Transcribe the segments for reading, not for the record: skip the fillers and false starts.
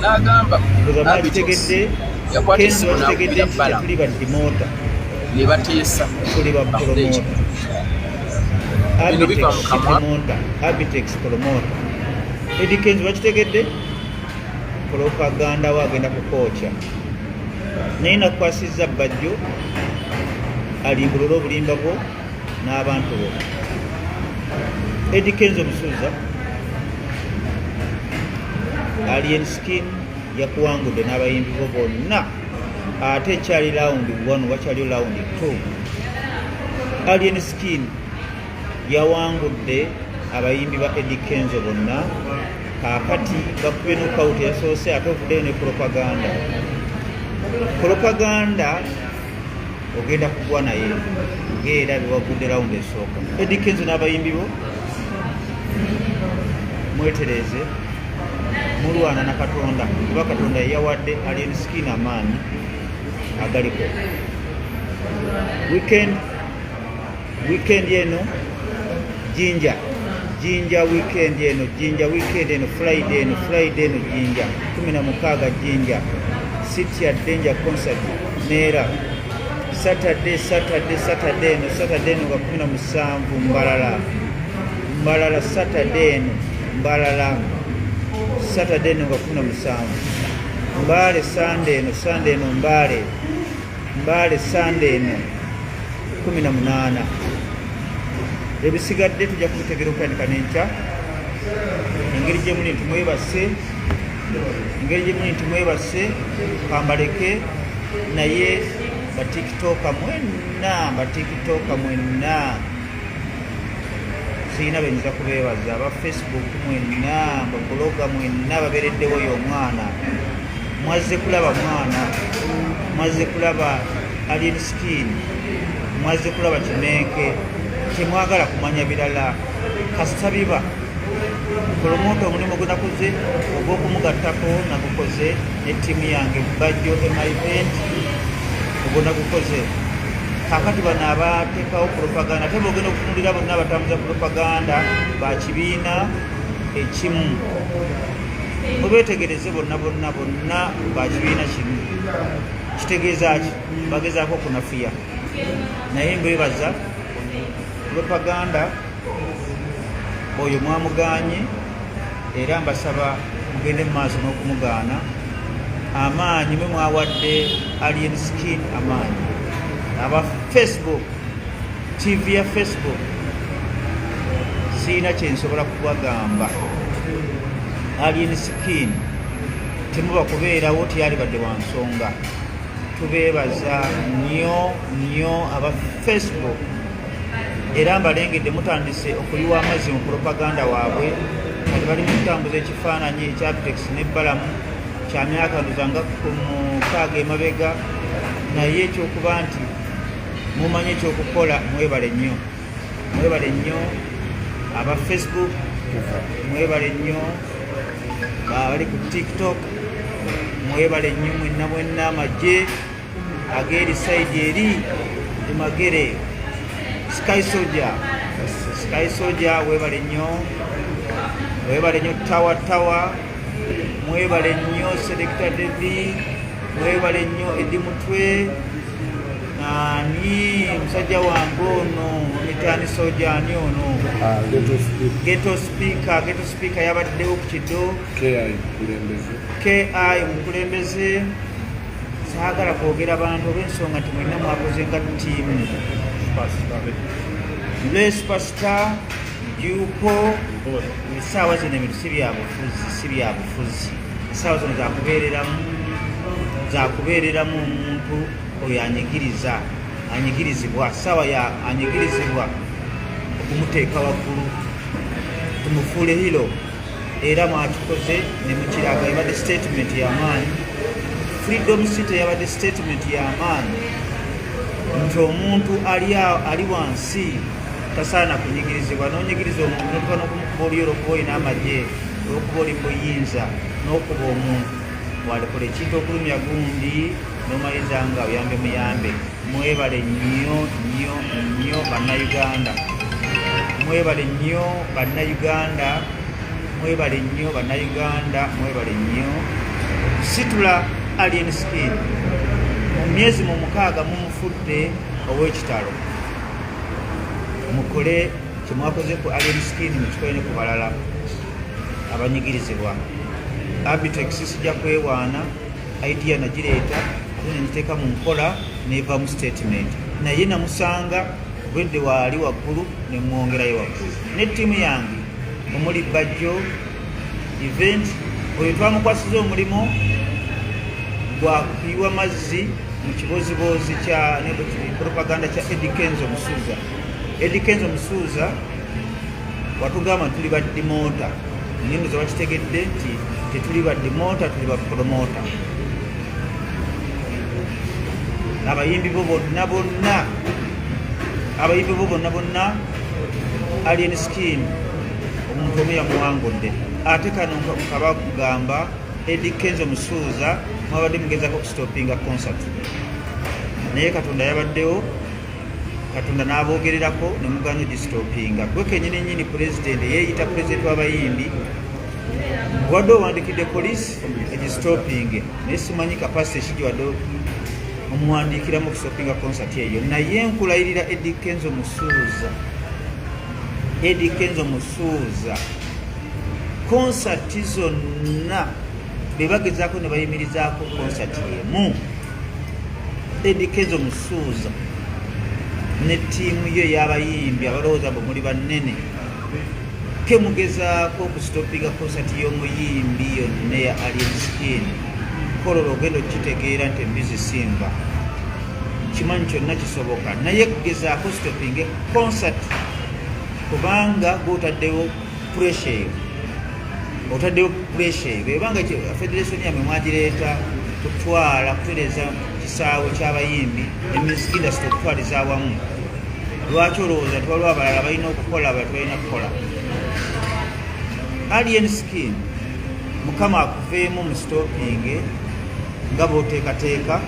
N'agamba Ndoza Abitex mwakitegedde. yakwata Kenzo essimu wakitegedde n'akubira nti Balaam tetuli ba demoter, ne bateesa tuli ba bakole promoter. ekintu. Bino biva Abitex mu si kamwa. demoter, Abitex promoter. Eddy Kenzo wakitegedde, propaganda we agenda kukwokya, naye nakukwasizza Bajjo alimbulule obulimba bwo n'abantu bo. Eddy Kenzo Musuuza, Alien Skin yakuwangudde n'abayimbi bo bonna, ate ekyali round 1, wakyaliyo round 2. Alien Skin yawangudde abayimbi ba Eddy Kenzo bonna. Kaakati bakubye knockout yasoose, ate ovuddeyo ne propaganda. Propaganda ogenda kugwa naye ngaera bewagudde round esooka. Eddy Kenzo n'abayimbi bo, mwetereeze, mulwana na Katonda, kuba Katonda yeyawadde Alien Skin amaanyi agaliko. Weekend eno Jinja, Jinja weekend eno, Jinja weekend eno, Friday eno, Friday eno Jinja 16, Jinja City ya Danger concert. Neera Saturday, Saturday, Saturday eno, Saturday eno nga 17, Mbarara, Mbarara Saturday eno, Mbarara Saturday eno nga 17, Mbale Sunday eno, Sunday eno Mbale, Mbale Sunday eno 18. Ebisigadde tujja kubitegera okutandika n'enkya. Engeri gye muli nti mwebase, engeri gye muli nti mwebase, kambaleke. Naye batiktoka mwenna, batiktoka mwenna, sirina benyinza kubeebaza. Aba Facebook mwenna, ba blogger mwenna babeereddewo oyo omwana. Mwazze kulaba mwana, mwazze kulaba Alien Skin, mwazze kulaba Kimenke, temwagala kumanya birala. Kasita biba promoter, omulimu gwe nakoze ogw'okumugattako nagukoze ne ttiimu yange Bajjo Event, ogwo nagukoze. Kakati bano abateekawo propaganda, ate bwogenda okutunulira bonna abatambuza propaganda ba kibiina ekimu. Mubeetegereze bonna bonna bonna ba kibiina kimu. Kitegeeza ki? Bagezaako okunafuya, naye mbebaza propaganda oyo mwamuganye, era mbasaba mugende mu maaso n'okumugaana. Amaanyi mwe mwawadde Alien Skin amaanyi. Aba Facebook, TV ya Facebook, siina kyensobola kubagamba. Alien Skin temuba kubeerawo teyalibadde wa nsonga. Tubeebaza nnyo nnyo aba Facebook, era mbalengedde mutandise okuyiwa amazzi mu propaganda waabwe. Kati bali mu kutambuza ekifaananyi ekya Abitex ne Balamu kya myaka ndoza nga 60 emabega. Naye ekyokuba nti mumanyi ekyokukola, mwebale nnyo, mwebale nnyo aba Facebook, mwebale nnyo abali ku TikTok, mwebale nnyo mwenna mwenna. Amagye ag'eri side eri emagere, Sky Soldier, Sky Soldier, webale nnyo, webale nnyo. Tawa Tawa, mwebale nnyo. Selector Devi, mwebale nnyo. Edi Mutwe, ani musajja wange ono omitani soja, ani ono? Ghetto Speaker, Ghetto Speaker yabaddewo ku kido. Ki omukulembeze. Saagala kwogera bantu olw'ensonga nti mwenna mwakoze nga ttiimu. Le Superstar Juko, essaawa zino ebintu si byabufuzi, si byabufuzi. Essaawa zino zakubeereramu, zakubeereramu omuntu oyo anyigiriza, anyigirizibwa. Ssaawa ya anyigirizibwa okumuteeka waggulu, tumufuule hero, era mwakikoze ne mukiraga. Ebadde statement y'amaanyi. Freedom City yabadde statement y'amaanyi nti omuntu ali wansi tasaana kunyigirizibwa. Nonyigiriza omuntu notuka n'okumukuba oluyi olwokuba olina amagye, olwokuba oli mubuyinza, n'okuba omuntu walikola ekintu okulumya gundi nomaliza nga oyambe muyambe. Mwebale nnyo nnyo nnyo Bannayuganda, mwebale nnyo Bannayuganda, mwebale nnyo Bannayuganda, mwebale nnyo. Situla Alien Skin mu myezi mu 6 mumufudde ow'ekitalo. Mukole kyemwakoze ku Alien Skin, mukikole ne ku balala abanyigirizibwa. Abitex sijja kwewaana, idea nagireeta ate nengiteeka mu nkola nevamu statement, naye namusanga obwedde waali waggulu nemwongerayo waggulu ne ttiimu yange omuli Bajjo Event. Oyo twamukwasiza omulimu gwa kuyiwa mazzi mu kiboziboozi kya propaganda kya Eddy Kenzo Musuuza. Eddy Kenzo Musuuza watugamba tuli ba demoter, nnyindo zebakitegedde nti tetuli ba demoter, tuli ba promoter. Abayimbi bo bonna bonna, abayimbi bo bonna bonna, Alien Skin omuntu omu yamuwangudde. Ate kano nkabagamba, Eddy Kenzo Musuuza mwabadde mugezako okustopinga concert, naye Katonda yabaddewo, Katonda n'aboogererako ne mugaana ogistopinga. Gwe kenyini nyini pulezidenti yeeyita pulezidenti w'abayimbi, wadde owandikidde poliisi egistopinge, naye simanyi capacity ki gyewadde omuwandiikiramu okustopinga concert eyo. Naye nkulayirira Eddy Kenzo Musuuza, Eddy Kenzo Musuuza, konsati zonna be bagezaako ne bayimirizaako konsati emu, Eddy Kenzo Musuuza ne ttiimu ye ey'abayimbi abalowooza mbu muli bannene, kemugezaako okusitopinga konsati y'omuyimbi yonna eya Alien Skin, kololo ogenda okukitegeera nti embizi simba kimanyi kyonna kisoboka. Naye gezaako stopinge concert, kubanga gwotaddewo pressure eyo, otaddewo pressure eyo. Bwebanga federation yammwe mwagireeta kutwala kutereeza kisaawe ky'abayimbi ne music industry okutwaliza awamu, lwaki olowooza nti waliwo abalala balina okukola, abalala tebalina kukola? Alien Skin, Mukama akuveemu mu stopinge nga bw'oteekateeka,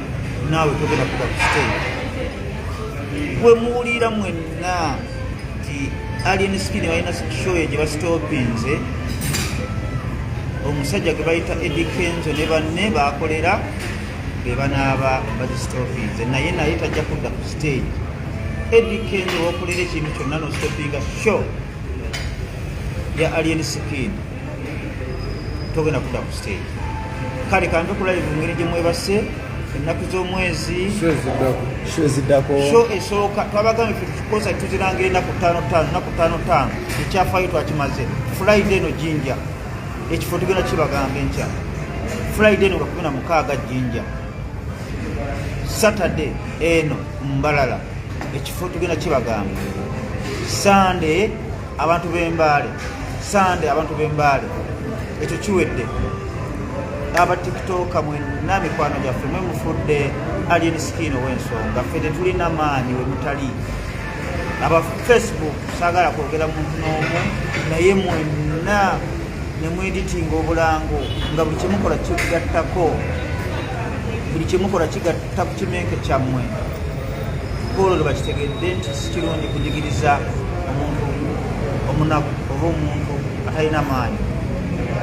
naawe togenda kuba ku stage. Bwe muwulira mwenna nti Alien Skin balina show ye gye basitopinze, omusajja gwe bayita Eddy Kenzo ne banne bakolera be banaaba bazisitopinze, naye tajja kudda ku stage. Eddy Kenzo, wokolera ekintu kyonna n'ostopinga show ya Alien Skin, togenda kudda ku stage. Kale kanve ku live ngeri gye mwebase ennaku z'omwezi. Show eziddako. Show esooka twabagambye ffe concert tuzirangira ennaku ttaano ttaano, ennaku ttaano ttaano. Ekyafaayo twakimaze. Friday eno Jinja, ekifo tugenda kibagamba enkya. Friday eno nga 16 Jinja, Saturday eno Mbalala, ekifo tugenda kibagamba. Sunday abantu b'Embaale, Sunday abantu b'Embaale. Ekyo kiwedde. Aba TikToka mwenna, mikwano gyaffe, mwe mufudde Alien Skin ow'ensonga, ffe tetulina maanyi we mutali. Aba Facebook, saagala kwogera muntu n'omu, naye mwenna ne mweditinga obulango nga buli kyemukola kigattako, buli kyemukola kigatta ku kimenke kyammwe. Olwo bakitegedde nti si kirungi kunyigiriza omuntu omunaku oba omuntu atalina maanyi.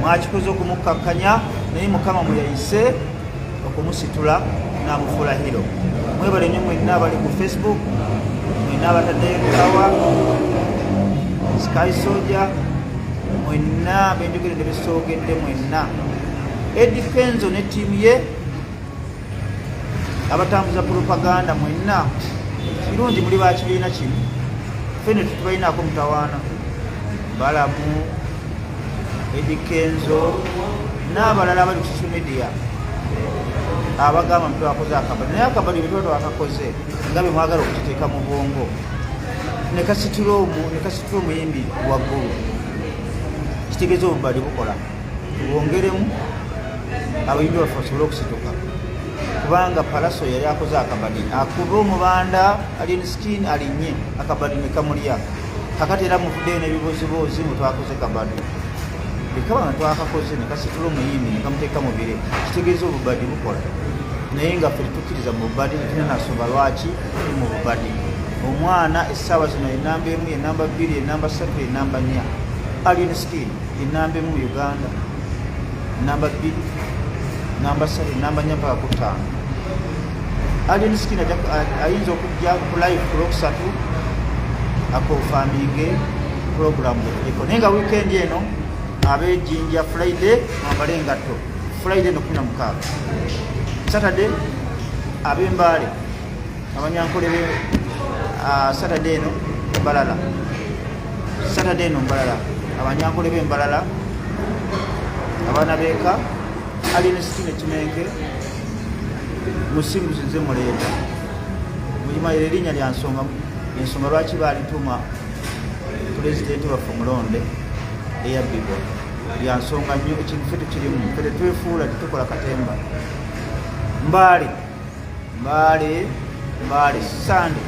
Mwakikoze okumukkakkanya, naye Mukama muyayise okumusitula n'amufuula hero. Mwebale nnyo mwenna abali ku Facebook, mwenna abataddeyo kawa Sky Soldier, mwenna benjogere ne besoogedde mwenna. Eddy Kenzo ne ttiimu ye abatambuza propaganda mwenna, kirungi muli ba kibiina kimu, ffe ne tetubalinaako mutawaana. Balamu, Eddy Kenzo n'abalala abali ku social media abagamba nti twakoze akabadi, naye akabadi bwe tuba twakakoze nga bwe mwagala okukiteeka mu bwongo ne kasitula omuyimbi waggulu, kitegeeza obubadi bukola. Tubwongeremu abayimbi baffe basobole okusituka, kubanga Palaso yali akoze akabadi akuba omubanda Alien Skin alinnye akabadi ne kamulya. Kakati era muvuddeyo n'ebiboziboozi mwe twakoze kabadi, bwekaba nga twakakoze ne kasitula omuyimbi ne kamuteeka mu bire, kitegeeza obubadi bukola. Naye nga ffe tetukkiriza mu bubadi, tetulina nasonga lwaki tuli mu bubadi. Omwana essaawa zino enamba 1, enamba 2, enamba 3, enamba 4, Alien Skin enamba 1 mu Uganda, namba 2. Namba 3, namba 4 mpaka ku 5. Alien Skin ayinza okujja ku live ku Lwokusatu akonfaminge pulogulaamu gyetuliko, naye nga wiikendi eno ab'ejinja Friday mwambale engatto. Friday eno 16, Saturday ab'embaale abanyankole be Saturday eno Mbalala, Saturday eno Mbalala, abanyankole b'Embalala, abaana b'eka. Alien Skin ekimenke musinguzi nze muleeta mulimayira erinnya lya nsonga, ensonga lwaki baalituuma pulezidenti waffe omulonde eyabbibwa lya nsonga nnyo. Ekintu ffe tukirimu, ffe tetwefuula, tetukola katemba. Mbaale, Mbaale, Mbaale Sande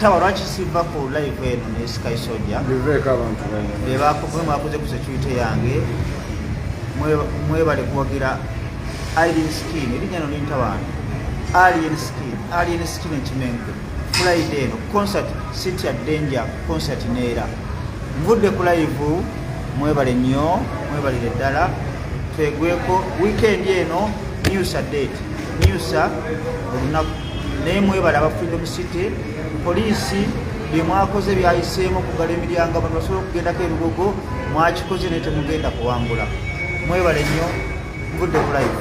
tawa lwaki siva ku live eno ne Sky Soldier? Biveeko abantu bebamwe mwakoze ku security yange. Mwebale kuwagira Alien Skin, erinnya no lintawaana. Alien Skin, Alien Skin ekimenke Friday eno concert, City at Danger concert. Neera nvudde ku live. Mwebale nnyo, mwebalire ddala. Twegweko weekend eno, newsa date, newsa olunaku. Naye mwebale aba Freedom City, poliisi byemwakoze byayiseemu okugala emiryango abantu basobole okugendako erugogo. Mwakikoze naye temugenda kuwangula. Mwebale nnyo, nvudde ku live.